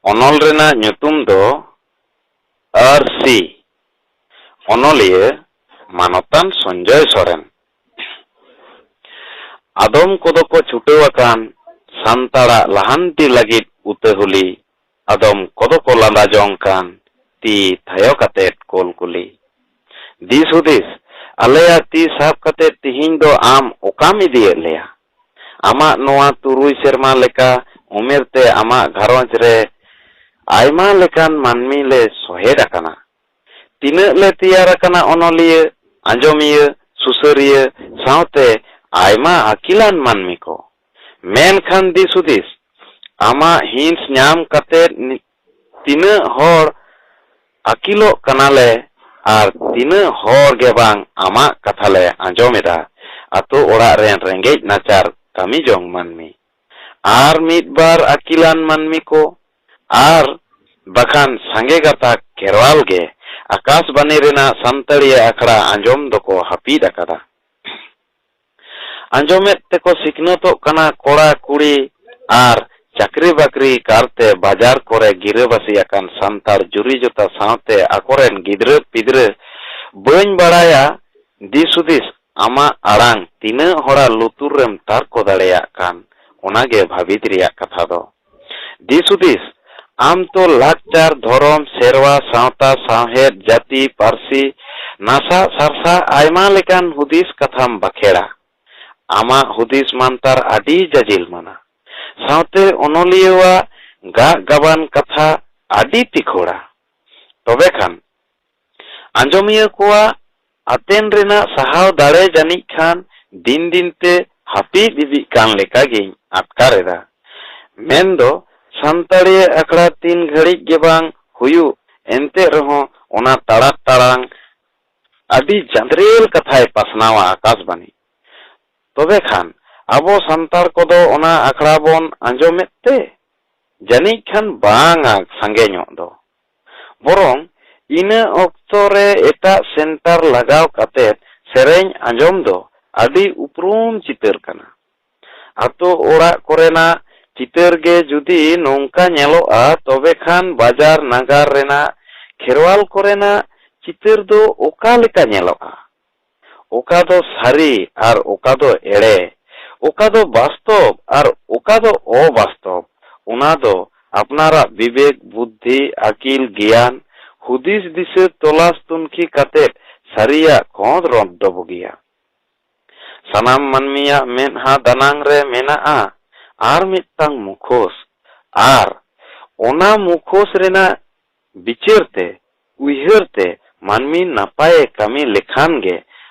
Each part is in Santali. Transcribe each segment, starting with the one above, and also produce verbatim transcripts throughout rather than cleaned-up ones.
ᱚᱱᱚᱞ ᱨᱮᱱᱟᱜ ᱧᱩᱛᱩᱢ ᱫᱚ ᱟᱹᱨᱥᱤ᱾ ᱚᱱᱚᱞᱤᱭᱟᱹ ᱢᱟᱱᱚᱛᱟᱱ ᱥᱚᱧᱡᱚᱭ ᱥᱚᱨᱮᱱ᱾ ᱟᱫᱚᱢ ᱠᱚᱫᱚ ᱠᱚ ᱪᱷᱩᱴᱟᱹᱣ ᱟᱠᱟᱱ ᱥᱟᱱᱛᱟᱲᱟᱜ ᱞᱟᱦᱟᱱᱛᱤ ᱞᱟᱹᱜᱤᱫ ᱩᱛᱟᱹᱦᱩᱞᱤ, ᱟᱫᱚᱢ ᱠᱚᱫᱚ ᱠᱚ ᱞᱟᱸᱫᱟ ᱡᱚᱝ ᱠᱟᱱ ᱛᱤ ᱛᱷᱟᱭᱚ ᱠᱟᱛᱮᱫ ᱠᱚᱞᱠᱩᱞᱤ᱾ ᱫᱤᱥ ᱦᱩᱫᱤᱥ, ᱟᱞᱮᱭᱟᱜ ᱛᱤ ᱥᱟᱵ ᱠᱟᱛᱮᱫ ᱛᱤᱦᱤᱧ ᱫᱚ ᱟᱢ ᱚᱠᱟᱢ ᱤᱫᱤᱭᱮᱫ ᱞᱮᱭᱟ? ᱟᱢᱟᱜ ᱱᱚᱣᱟ ᱛᱩᱨᱩᱭ ᱥᱮᱨᱢᱟ ᱞᱮᱠᱟ ᱩᱢᱮᱨ ᱛᱮ ᱟᱢᱟᱜ ᱜᱷᱟᱨᱚᱸᱡᱽ ᱨᱮ ᱟᱭᱢᱟ ᱞᱮᱠᱟᱱ ᱢᱟᱹᱱᱢᱤ ᱞᱮ ᱥᱚᱦᱮᱫ ᱟᱠᱟᱱᱟ᱾ ᱛᱤᱱᱟᱹᱜ ᱞᱮ ᱛᱮᱭᱟᱨ ᱟᱠᱟᱱᱟ ᱚᱱᱚᱞᱤᱭᱟᱹ, ᱟᱸᱡᱚᱢᱤᱭᱟᱹ, ᱥᱩᱥᱟᱹᱨᱤᱭᱟᱹ ᱥᱟᱶᱛᱮ ᱟᱭᱢᱟ ᱟᱹᱠᱤᱞᱟᱱ ᱢᱟᱹᱱᱢᱤ ᱠᱚ᱾ ᱢᱮᱱᱠᱷᱟᱱ ᱫᱤᱥ ᱦᱩᱫᱤᱥ, ᱟᱢᱟᱜ ᱦᱤᱸᱥ ᱧᱟᱢ ᱠᱟᱛᱮ ᱱᱤ-, ᱛᱤᱱᱟᱹᱜ ᱦᱚᱲ ᱟᱹᱠᱤᱞᱚᱜ ᱠᱟᱱᱟᱞᱮ ᱟᱨ ᱛᱤᱱᱟᱹᱜ ᱦᱚᱲ ᱜᱮ ᱵᱟᱝ ᱟᱢᱟᱜ ᱠᱟᱛᱷᱟ ᱞᱮ ᱟᱸᱡᱚᱢ ᱮᱫᱟ, ᱟᱛᱳ ᱚᱲᱟᱜ ᱨᱮᱱ ᱨᱮᱸᱜᱮᱡ ᱱᱟᱪᱟᱨ ᱠᱟᱹᱢᱤ ᱡᱚᱝ ᱢᱟᱹᱱᱢᱤ᱾ ᱟᱨ ᱢᱤᱫ ᱵᱟᱨ ᱟᱹᱠᱤᱞᱟᱱ ᱢᱟᱹᱱᱢᱤ ᱠᱚ ᱟᱨ ᱵᱟᱠᱷᱟᱱ ᱥᱟᱸᱜᱮ ᱜᱟᱛᱟᱠ ᱠᱷᱮᱨᱣᱟᱞ ᱜᱮ ᱟᱠᱟᱥᱵᱟᱱᱤ ᱨᱮᱱᱟᱜ ᱥᱟᱱᱛᱟᱲᱤᱭᱟᱹ ᱟᱠᱷᱲᱟ ᱟᱸᱡᱚᱢ ᱫᱚᱠᱚ ᱦᱟᱹᱯᱤᱫ ᱟᱠᱟᱫᱟ᱾ ᱟᱸᱡᱚᱢᱮᱫ ᱛᱮᱠᱚ ᱥᱤᱠᱷᱱᱟᱹᱛᱚᱜ ᱠᱟᱱᱟ ᱠᱚᱲᱟ ᱠᱩᱲᱤ ᱟᱨ ᱪᱟᱹᱠᱨᱤ ᱵᱟᱹᱠᱨᱤ ᱠᱟᱨᱛᱮ ᱵᱟᱡᱟᱨ ᱠᱚᱨᱮ ᱜᱤᱨᱟᱹᱵᱟᱹᱥᱤ ᱟᱠᱟᱱ ᱥᱟᱱᱛᱟᱲ ᱡᱩᱨᱤ ᱡᱚᱛᱟ ᱥᱟᱶᱛᱮ ᱟᱠᱚᱨᱮᱱ ᱜᱤᱫᱽᱨᱟᱹ ᱯᱤᱫᱽᱨᱟᱹ ᱵᱟᱹᱧ ᱵᱟᱲᱟᱭᱟ᱾ ᱫᱤᱥ ᱦᱩᱫᱤᱥ, ᱟᱢᱟᱜ ᱟᱲᱟᱝ ᱛᱤᱱᱟᱹᱜ ᱦᱚᱲᱟᱜ ᱞᱩᱛᱩᱨ ᱨᱮᱢ ᱛᱟᱨᱠᱚ ᱫᱟᱲᱮᱭᱟᱜ ᱠᱟᱱ, ᱚᱱᱟᱜᱮ ᱵᱷᱟᱹᱵᱤᱛ ᱨᱮᱭᱟᱜ ᱠᱟᱛᱷᱟ ᱫᱚ᱾ ᱫᱤᱥ ᱦᱩᱫᱤᱥ, ᱟᱢ ᱛᱚ ᱞᱟᱠᱪᱟᱨ, ᱫᱷᱚᱨᱚᱢ, ᱥᱮᱨᱣᱟ, ᱥᱟᱶᱛᱟ, ᱥᱟᱶᱦᱮᱫ, ᱡᱟᱹᱛᱤ, ᱯᱟᱹᱨᱥᱤ, ᱱᱟᱥᱟᱜ ᱥᱟᱨᱥᱟᱜ ᱟᱭᱢᱟ ᱞᱮᱠᱟᱱ ᱦᱩᱫᱤᱥ ᱠᱟᱛᱷᱟᱢ ᱵᱟᱠᱷᱮᱲᱟ᱾ ᱟᱢᱟᱜ ᱦᱩᱫᱤᱥ ᱢᱟᱱᱛᱟᱨ ᱟᱹᱰᱤ ᱡᱟᱡᱤᱞ ᱢᱟᱱᱟ᱾ ᱥᱟᱶᱛᱮ ᱚᱱᱚᱞᱤᱭᱟᱹᱣᱟᱜ ᱜᱟᱜ ᱜᱟᱵᱟᱱ ᱠᱟᱛᱷᱟ ᱟᱹᱰᱤ ᱛᱤᱠᱷᱚᱲᱟ᱾ ᱛᱚᱵᱮ ᱠᱷᱟᱱ ᱟᱸᱡᱚᱢᱤᱭᱟᱹ ᱠᱚᱣᱟᱜ ᱟᱛᱮᱱ ᱨᱮᱱᱟᱜ ᱥᱟᱦᱟᱣ ᱫᱟᱲᱮ ᱡᱟᱹᱱᱤᱡ ᱠᱷᱟᱱ ᱫᱤᱱ ᱫᱤᱱ ᱛᱮ ᱦᱟᱹᱯᱤᱫ ᱤᱫᱤᱜ ᱠᱟᱱ ᱞᱮᱠᱟ ᱜᱤᱧ ᱟᱴᱠᱟᱨ ᱮᱫᱟ᱾ ᱢᱮᱱᱫᱚ ᱥᱟᱱᱛᱟᱲᱤ ᱟᱠᱷᱲᱟ ᱛᱤᱱ ᱜᱷᱟᱹᱲᱤᱡ ᱜᱮ ᱵᱟᱝ ᱦᱩᱭᱩᱜ, ᱮᱱᱛᱮ ᱨᱮᱦᱚᱸ ᱚᱱᱟ ᱛᱟᱲᱟᱠ ᱛᱟᱲᱟᱝ ᱟᱹᱰᱤ ᱡᱟᱸᱫᱽᱨᱮᱞ ᱠᱟᱛᱷᱟᱭ ᱯᱟᱥᱱᱟᱣᱟ ᱟᱠᱟᱥᱵᱟᱱᱤ᱾ ᱛᱚᱵᱮ ᱠᱷᱟᱱ ᱟᱵᱚ ᱥᱟᱱᱛᱟᱲ ᱠᱚᱫᱚ ᱚᱱᱟ ᱟᱠᱷᱲᱟ ᱵᱚᱱ ᱟᱸᱡᱚᱢᱮᱫ ᱛᱮ? ᱡᱟᱹᱱᱤᱡ ᱠᱷᱟᱱ ᱵᱟᱝᱟ ᱥᱟᱸᱜᱮ ᱧᱚᱜ ᱫᱚ᱾ ᱵᱚᱨᱚᱝ ᱤᱱᱟᱹ ᱚᱠᱛᱚ ᱨᱮ ᱮᱴᱟᱜ ᱥᱮᱱᱴᱟᱨ ᱞᱟᱜᱟᱣ ᱠᱟᱛᱮ ᱥᱮᱨᱮᱧ ᱟᱸᱡᱚᱢ ᱫᱚ ᱟᱹᱰᱤ ᱩᱯᱨᱩᱢ ᱪᱤᱛᱟᱹᱨ ᱠᱟᱱᱟ᱾ ᱟᱛᱳ ᱚᱲᱟᱜ ᱠᱚᱨᱮᱱᱟᱜ ᱪᱤᱛᱟᱹᱨ ᱜᱮ ᱡᱩᱫᱤ ᱱᱚᱝᱠᱟ ᱧᱮᱞᱚᱜᱼᱟ, ᱛᱚᱵᱮ ᱠᱷᱟᱱ ᱵᱟᱡᱟᱨ ᱱᱟᱜᱟᱨ ᱨᱮᱱᱟᱜ ᱠᱷᱮᱨᱣᱟᱞ ᱠᱚᱨᱮᱱᱟᱜ ᱪᱤᱛᱟᱹᱨ ᱫᱚ ᱚᱠᱟ ᱞᱮᱠᱟ ᱧᱮᱞᱚᱜᱼᱟ? ᱚᱠᱟ ᱫᱚ ᱥᱟᱹᱨᱤ ᱟᱨ ᱚᱠᱟ ᱫᱚ ᱮᱲᱮ, ᱚᱠᱟ ᱫᱚ ᱵᱟᱥᱛᱚᱵ ᱟᱨ ᱚᱠᱟ ᱫᱚ ᱚᱵᱟᱥᱛᱚᱵ, ᱚᱱᱟ ᱫᱚ ᱟᱯᱱᱟᱨᱟᱜ ᱵᱤᱵᱮᱠ, ᱵᱩᱫᱽᱫᱷᱤ, ᱟᱹᱠᱤᱞ, ᱜᱮᱭᱟᱱ, ᱦᱩᱫᱤᱥ ᱫᱤᱥᱟᱹ ᱛᱚᱞᱟᱥ ᱛᱩᱱᱠᱷᱤ ᱠᱟᱛᱮᱫ ᱥᱟᱹᱨᱤᱭᱟᱜ ᱠᱚᱸᱫᱽ ᱨᱚᱸᱫᱽ ᱰᱚᱵᱚᱜᱤᱭᱟ᱾ ᱥᱟᱱᱟᱢ ᱢᱟᱹᱱᱢᱤᱭᱟᱜ ᱢᱮᱫᱦᱟ ᱫᱟᱱᱟᱝ ᱨᱮ ᱢᱮᱱᱟᱜᱼᱟ ᱟᱨ ᱢᱤᱫᱴᱟᱝ ᱢᱩᱠᱷᱚᱥ, ᱟᱨ ᱚᱱᱟ ᱢᱩᱠᱷᱚᱥ ᱨᱮᱱᱟᱜ ᱵᱤᱪᱟᱹᱨ ᱛᱮ, ᱩᱭᱦᱟᱹᱨ ᱛᱮ ᱢᱟᱹᱱᱢᱤ ᱱᱟᱯᱟᱭᱮ ᱠᱟᱹᱢᱤ ᱞᱮᱠᱷᱟᱱ ᱜᱮ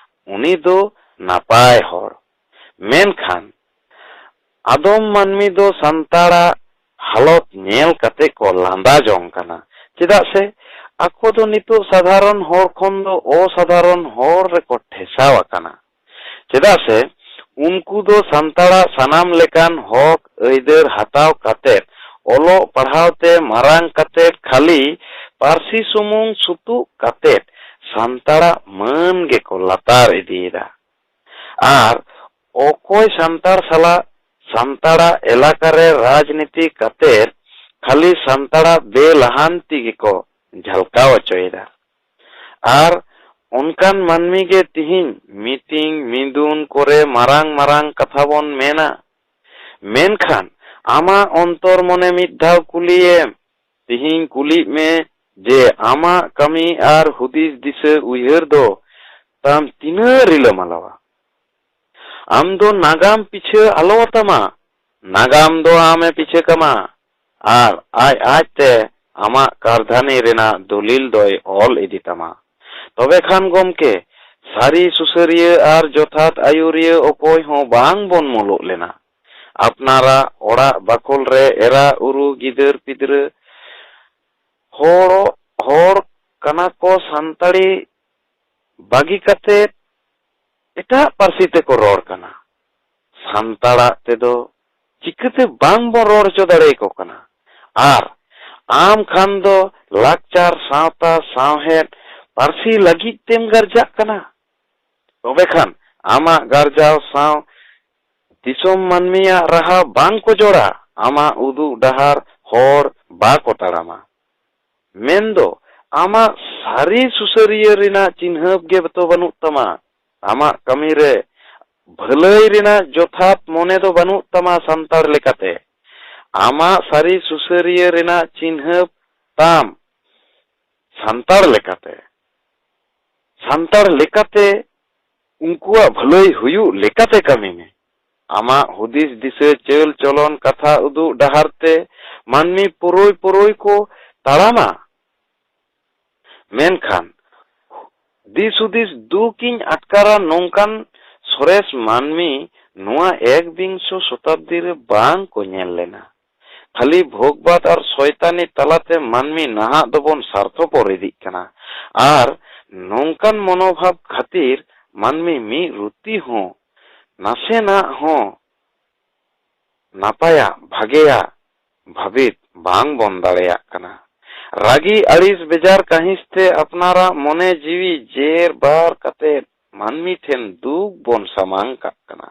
ᱩᱱᱤ ᱫᱚ ᱱᱟᱯᱟᱭ ᱦᱚᱲ᱾ ᱢᱮᱱᱠᱷᱟᱱ ᱟᱫᱚᱢ ᱢᱟᱹᱱᱢᱤ ᱫᱚ ᱥᱟᱱᱛᱟᱲᱟᱜ ᱦᱟᱞᱚᱛ ᱧᱮᱞ ᱠᱟᱛᱮ ᱠᱚ ᱞᱟᱸᱫᱟ ᱡᱚᱝ ᱠᱟᱱᱟ᱾ ᱪᱮᱫᱟᱜ ᱥᱮ ᱟᱠᱚ ᱫᱚ ᱱᱤᱛᱚᱜ ᱥᱟᱫᱷᱟᱨᱚᱱ ᱦᱚᱲ ᱠᱷᱚᱱ ᱫᱚ ᱚᱥᱟᱫᱷᱟᱨᱚᱱ ᱦᱚᱲ ᱨᱮᱠᱚ ᱴᱷᱮᱥᱟᱣ ᱟᱠᱟᱱᱟ᱾ ᱪᱮᱫᱟᱜ ᱥᱮ ᱩᱱᱠᱩ ᱫᱚ ᱥᱟᱱᱛᱟᱲᱟᱜ ᱥᱟᱱᱟᱢ ᱞᱮᱠᱟᱱ ᱦᱚᱠ ᱟᱹᱭᱫᱟᱹᱨ ᱦᱟᱛᱟᱣ ᱠᱟᱛᱮ, ᱚᱞᱚᱜ ᱯᱟᱲᱦᱟᱣ ᱛᱮ ᱢᱟᱨᱟᱝ ᱠᱟᱛᱮ, ᱠᱷᱟᱹᱞᱤ ᱯᱟᱹᱨᱥᱤ ᱥᱩᱢᱩᱝ ᱥᱩᱛᱩᱜ ᱠᱟᱛᱮ ᱥᱟᱱᱛᱟᱲᱟᱜ ᱢᱟᱹᱱ ᱜᱮᱠᱚ ᱞᱟᱛᱟᱨ ᱤᱫᱤᱭᱮᱫᱟ᱾ ᱟᱨ ᱚᱠᱚᱭ ᱥᱟᱱᱛᱟᱲ ᱥᱟᱞᱟᱜ ᱥᱟᱱᱛᱟᱲᱟᱜ ᱮᱞᱟᱠᱟ ᱨᱮ ᱨᱟᱡᱽᱱᱤᱛᱤ ᱠᱟᱛᱮ ᱠᱷᱟᱹᱞᱤ ᱥᱟᱱᱛᱟᱲᱟᱜ ᱵᱮᱞᱟᱦᱟᱱᱛᱤ ᱜᱮᱠᱚ ᱡᱷᱟᱞᱠᱟᱣ ᱦᱚᱪᱚᱭᱮᱫᱟ᱾ ᱟᱨ ᱚᱱᱠᱟᱱ ᱢᱟᱹᱱᱢᱤ ᱜᱮ ᱛᱤᱦᱤᱧ ᱢᱤᱴᱤᱝ ᱢᱤᱫᱩᱱ ᱠᱚᱨᱮ ᱢᱟᱨᱟᱝ ᱢᱟᱨᱟᱝ ᱠᱟᱛᱷᱟ ᱵᱚᱱ ᱢᱮᱱᱟ᱾ ᱢᱮᱱᱠᱷᱟᱱ ᱟᱢᱟᱜ ᱚᱱᱛᱚᱨ ᱢᱚᱱᱮ ᱢᱤᱫ ᱫᱷᱟᱣ ᱠᱩᱞᱤᱭᱮᱢ, ᱛᱤᱦᱤᱧ ᱠᱩᱞᱤᱜ ᱢᱮ ᱡᱮ ᱟᱢᱟᱜ ᱠᱟᱹᱢᱤ ᱟᱨ ᱦᱩᱫᱤᱥ ᱫᱤᱥᱟᱹ ᱩᱭᱦᱟᱹᱨ ᱫᱚ ᱛᱟᱢ ᱛᱤᱱᱟᱹᱜ ᱨᱤᱞᱟᱹᱢᱟᱞᱟᱣᱟ? ᱟᱢ ᱫᱚ ᱱᱟᱜᱟᱢ ᱯᱤᱪᱷᱟᱹ ᱟᱞᱚ ᱟᱛᱟᱢᱟ, ᱱᱟᱜᱟᱢ ᱫᱚ ᱟᱢᱮ ᱯᱤᱪᱷᱟᱹ ᱠᱟᱢᱟ ᱟᱨ ᱟᱡ ᱟᱡ ᱛᱮ ᱟᱢᱟᱜ ᱠᱟᱨᱫᱷᱟᱹᱱᱤ ᱨᱮᱱᱟᱜ ᱫᱚᱞᱤᱞ ᱫᱚᱭ ᱚᱞ ᱤᱫᱤ ᱛᱟᱢᱟ᱾ ᱛᱚᱵᱮ ᱠᱷᱟᱱ ᱜᱚᱢᱠᱮ, ᱥᱟᱹᱨᱤ ᱥᱩᱥᱟᱹᱨᱤᱭᱟᱹ ᱟᱨ ᱡᱚᱛᱷᱟᱛ ᱟᱹᱭᱩᱨᱤᱭᱟᱹ ᱚᱠᱚᱭ ᱦᱚᱸ ᱵᱟᱝ ᱵᱚᱱ ᱢᱩᱞᱩᱜ ᱞᱮᱱᱟ᱾ ᱟᱯᱱᱟᱨᱟᱜ ᱚᱲᱟᱜ ᱵᱟᱠᱷᱳᱞ ᱨᱮ ᱮᱨᱟ ᱩᱨᱩ ᱜᱤᱫᱟᱹᱨ ᱯᱤᱫᱽᱨᱟᱹ ᱦᱚᱲ, ᱦᱚᱲ ᱠᱟᱱᱟ ᱠᱚ ᱥᱟᱱᱛᱟᱲᱤ ᱵᱟᱹᱜᱤ ᱠᱟᱛᱮ ᱮᱴᱟᱜ ᱯᱟᱹᱨᱥᱤ ᱛᱮᱠᱚ ᱨᱚᱲ ᱠᱟᱱᱟ᱾ ᱥᱟᱱᱛᱟᱲᱟᱜ ᱛᱮᱫᱚ ᱪᱤᱠᱟᱹᱛᱮ ᱵᱟᱝ ᱵᱚᱱ ᱨᱚᱲ ᱦᱚᱪᱚ ᱫᱟᱲᱮᱭᱟᱠᱚ ᱠᱟᱱᱟ? ᱟᱨ ᱟᱢ ᱠᱷᱟᱱ ᱫᱚ ᱞᱟᱠᱪᱟᱨ, ᱥᱟᱶᱛᱟ, ᱥᱟᱶᱦᱮᱫ, ᱯᱟᱹᱨᱥᱤ ᱞᱟᱹᱜᱤᱫ ᱛᱮᱢ ᱜᱟᱨᱡᱟᱜ ᱠᱟᱱᱟ᱾ ᱛᱚᱵᱮ ᱠᱷᱟᱱ ᱟᱢᱟᱜ ᱜᱟᱨᱡᱟᱣ ᱥᱟᱶ ᱫᱤᱥᱚᱢ ᱢᱟᱹᱱᱢᱤᱭᱟᱜ ᱨᱟᱦᱟ ᱵᱟᱝ ᱠᱚ ᱡᱚᱲᱟ᱾ ᱟᱢᱟᱜ ᱩᱫᱩᱜ ᱰᱟᱦᱟᱨ ᱦᱚᱲ ᱵᱟᱠᱚ ᱛᱟᱲᱟᱢᱟ᱾ ᱢᱮᱱᱫᱚ ᱟᱢᱟᱜ ᱥᱟᱹᱨᱤ ᱥᱩᱥᱟᱹᱨᱤᱭᱟᱹ ᱨᱮᱱᱟᱜ ᱪᱤᱱᱦᱟᱹᱯ ᱜᱮ ᱛᱚ ᱵᱟᱹᱱᱩᱜ ᱛᱟᱢᱟ᱾ ᱟᱢᱟᱜ ᱠᱟᱹᱢᱤ ᱨᱮ ᱵᱷᱟᱹᱞᱟᱹᱭ ᱨᱮᱱᱟᱜ ᱡᱚᱛᱷᱟᱛ ᱢᱚᱱᱮ ᱫᱚ ᱵᱟᱹᱱᱩᱜ ᱛᱟᱢᱟ ᱥᱟᱱᱛᱟᱲ ᱞᱮᱠᱟᱛᱮ᱾ ᱟᱢᱟᱜ ᱥᱟᱹᱨᱤ ᱥᱩᱥᱟᱹᱨᱤᱭᱟᱹ ᱨᱮᱱᱟᱜ ᱪᱤᱱᱦᱟᱹᱯ ᱛᱟᱢ ᱥᱟᱱᱛᱟᱲ ᱞᱮᱠᱟᱛᱮ, ᱥᱟᱱᱛᱟᱲ ᱞᱮᱠᱟᱛᱮ ᱩᱱᱠᱩᱣᱟᱜ ᱵᱷᱟᱹᱞᱟᱹᱭ ᱦᱩᱭᱩᱜ ᱞᱮᱠᱟᱛᱮ ᱠᱟᱹᱢᱤ ᱢᱮ᱾ ᱟᱢᱟᱜ ᱦᱩᱫᱤᱥ ᱫᱤᱥᱟᱹ ᱪᱟᱹᱞ ᱪᱚᱞᱚᱱ ᱠᱟᱛᱷᱟ ᱩᱫᱩᱜ ᱰᱟᱦᱟᱨ ᱛᱮ ᱢᱟᱹᱱᱢᱤ ᱯᱩᱨᱩᱭ ᱯᱩᱨᱩᱭ ᱠᱚ ᱛᱟᱲᱟᱢᱟ᱾ ᱢᱮᱱᱠᱷᱟᱱ ᱫᱤᱥ ᱦᱩᱫᱤᱥ ᱫᱩᱠ ᱤᱧ ᱟᱴᱠᱟᱨᱟ ᱱᱚᱝᱠᱟᱱ ᱥᱚᱨᱮᱥ ᱢᱟᱹᱱᱢᱤ ᱱᱚᱣᱟ ᱮᱠᱵᱤᱝᱥᱚ ᱥᱚᱛᱟᱵᱫᱤ ᱨᱮ ᱵᱟᱝ ᱠᱚ ᱧᱮᱞ ᱞᱮᱱᱟ᱾ ᱠᱷᱟᱹᱞᱤ ᱵᱷᱳᱜᱽᱵᱟᱫ ᱟᱨ ᱥᱚᱭᱛᱟᱱᱤ ᱛᱟᱞᱟᱛᱮ ᱢᱟᱹᱱᱢᱤ ᱱᱟᱦᱟᱜ ᱫᱚᱵᱚᱱ ᱥᱟᱨᱛᱷᱚᱯᱚᱨ ᱤᱫᱤᱜ ᱠᱟᱱᱟ᱾ ᱟᱨ ᱱᱚᱝᱠᱟᱱ ᱢᱚᱱᱳᱵᱷᱟᱵ ᱠᱷᱟᱹᱛᱤᱨ ᱢᱟᱹᱱᱢᱤ ᱢᱤᱫ ᱨᱩᱛᱤ ᱦᱚᱸ ᱱᱟᱥᱮᱱᱟᱜ ᱦᱚᱸ ᱱᱟᱯᱟᱭᱟᱜ, ᱵᱷᱟᱜᱮᱭᱟᱜ ᱵᱷᱟᱹᱵᱤᱛ ᱵᱟᱝ ᱵᱚᱱ ᱫᱟᱲᱮᱭᱟᱜ ᱠᱟᱱᱟ᱾ ᱨᱟᱹᱜᱤ, ᱟᱹᱲᱤᱥ, ᱵᱮᱡᱟᱨ, ᱠᱟᱹᱦᱤᱥ ᱛᱮ ᱟᱯᱱᱟᱨᱟᱜ ᱢᱚᱱᱮ ᱡᱤᱣᱤ ᱡᱮᱨ ᱵᱟᱨ ᱠᱟᱛᱮ ᱢᱟᱹᱱᱢᱤ ᱴᱷᱮᱱ ᱫᱩᱠ ᱵᱚᱱ ᱥᱟᱢᱟᱝ ᱠᱟᱜ ᱠᱟᱱᱟ᱾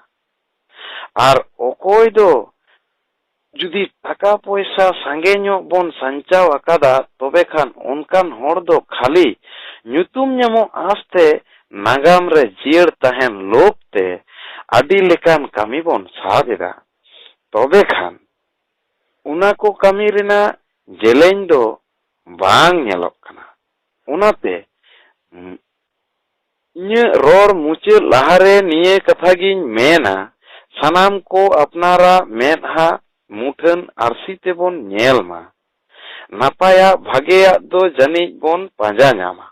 ᱟᱨ ᱚᱠᱚᱭ ᱫᱚ ᱡᱩᱫᱤ ᱴᱟᱠᱟ ᱯᱚᱭᱥᱟ ᱥᱟᱸᱜᱮ ᱧᱚᱜ ᱵᱚᱱ ᱥᱟᱧᱪᱟᱣ ᱟᱠᱟᱫᱟ, ᱛᱚᱵᱮ ᱠᱷᱟᱱ ᱚᱱᱠᱟᱱ ᱦᱚᱲ ᱫᱚ ᱠᱷᱟᱹᱞᱤ ᱧᱩᱛᱩᱢ ᱧᱟᱢᱚᱜ ᱟᱸᱥ ᱛᱮ, ᱱᱟᱜᱟᱢ ᱨᱮ ᱡᱤᱭᱟᱹᱲ ᱛᱟᱦᱮᱱ ᱞᱳᱵᱷ ᱛᱮ ᱟᱹᱰᱤ ᱞᱮᱠᱟᱱ ᱠᱟᱹᱢᱤ ᱵᱚᱱ ᱥᱟᱵ ᱮᱫᱟ᱾ ᱛᱚᱵᱮ ᱠᱷᱟᱱ ᱚᱱᱟ ᱠᱚ ᱠᱟᱹᱢᱤ ᱨᱮᱱᱟᱜ ᱡᱮᱞᱮᱧ ᱫᱚ ᱵᱟᱝ ᱧᱮᱞᱚᱜ ᱠᱟᱱᱟ᱾ ᱚᱱᱟᱛᱮ ᱤᱧᱟᱹᱜ ᱨᱚᱲ ᱢᱩᱪᱟᱹᱫ ᱞᱟᱦᱟᱨᱮ ᱱᱤᱭᱟᱹ ᱠᱟᱛᱷᱟ ᱜᱤᱧ ᱢᱮᱱᱟ, ᱥᱟᱱᱟᱢ ᱠᱚ ᱟᱯᱱᱟᱨᱟᱜ ᱢᱮᱫᱦᱟ ᱢᱩᱴᱷᱟᱹᱱ ᱟᱹᱨᱥᱤ ᱛᱮᱵᱚᱱ ᱧᱮᱞ ᱢᱟ᱾ ᱱᱟᱯᱟᱭᱟᱜ ᱵᱷᱟᱜᱮᱭᱟᱜ ᱫᱚ ᱡᱟᱹᱱᱤᱡ ᱵᱚᱱ ᱯᱟᱸᱡᱟ ᱧᱟᱢᱟ᱾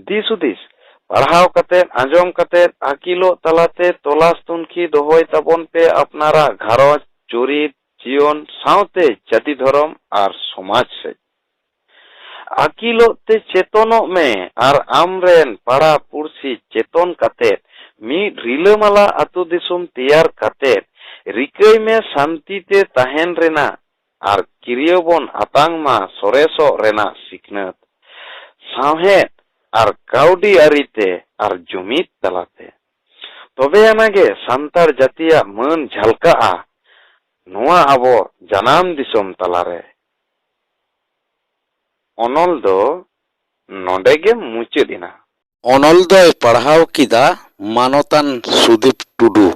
ᱫᱤᱥ ᱦᱩᱫᱤᱥ ᱯᱟᱲᱦᱟᱣ ᱠᱟᱛᱮ, ᱟᱸᱡᱚᱢ ᱠᱟᱛᱮ, ᱟᱹᱠᱤᱞᱚᱜ ᱛᱟᱞᱟᱛᱮ ᱛᱚᱞᱟᱥ ᱛᱩᱱᱠᱷᱤ ᱫᱚᱦᱚᱭ ᱛᱟᱵᱚᱱ ᱯᱮ ᱟᱯᱱᱟᱨᱟᱜ ᱜᱷᱟᱨᱚᱸᱡᱽ, ᱪᱩᱨᱤᱛ, ᱡᱤᱭᱚᱱ ᱥᱟᱶᱛᱮ ᱡᱟᱹᱛᱤ ᱫᱷᱚᱨᱚᱢ ᱟᱨ ᱥᱚᱢᱟᱡᱽ ᱥᱮᱫ᱾ ᱟᱹᱠᱤᱞᱚᱜ ᱛᱮ ᱪᱮᱛᱚᱱᱚᱜ ᱢᱮ ᱟᱨ ᱟᱢᱨᱮᱱ ᱯᱟᱲᱟ ᱯᱩᱲᱥᱤ ᱪᱮᱛᱚᱱ ᱠᱟᱛᱮ ᱢᱤᱫ ᱨᱤᱞᱟᱹᱢᱟᱞᱟ ᱟᱹᱛᱩ ᱫᱤᱥᱚᱢ ᱛᱮᱭᱟᱨ ᱠᱟᱛᱮ ᱨᱤᱠᱟᱹᱭ ᱢᱮ ᱥᱟᱱᱛᱤ ᱛᱮ ᱛᱟᱦᱮᱱ ᱨᱮᱱᱟᱜ ᱟᱨ ᱠᱤᱨᱭᱟᱹ ᱵᱚᱱ ᱟᱛᱟᱝ ᱢᱟ ᱥᱚᱨᱮᱥᱚᱜ ᱨᱮᱱᱟᱜ ᱥᱤᱠᱷᱱᱟᱹᱛ, ᱥᱟᱶᱦᱮᱫ ᱟᱨ ᱠᱟᱹᱣᱰᱤ ᱟᱹᱨᱤ ᱛᱮ ᱟᱨ ᱡᱩᱢᱤᱫ ᱛᱟᱞᱟᱛᱮ᱾ ᱛᱚᱵᱮ ᱟᱱᱟᱜᱮ ᱥᱟᱱᱛᱟᱲ ᱡᱟᱹᱛᱤᱭᱟᱜ ᱢᱟᱹᱱ ᱡᱷᱟᱞᱠᱟᱜᱼᱟ᱾ ᱱᱚᱣᱟ ᱟᱵᱚ ᱡᱟᱱᱟᱢ ᱫᱤᱥᱚᱢ ᱛᱟᱞᱟᱨᱮ᱾ ᱚᱱᱚᱞ ᱫᱚ ᱱᱚᱰᱮ ᱜᱮ ᱢᱩᱪᱟᱹᱫ ᱮᱱᱟ᱾ ᱚᱱᱚᱞ ᱫᱚᱭ ᱯᱟᱲᱦᱟᱣ ᱠᱮᱫᱟ ᱢᱟᱱᱚᱛᱟᱱ ᱥᱩᱫᱤᱯ ᱴᱩᱰᱩ᱾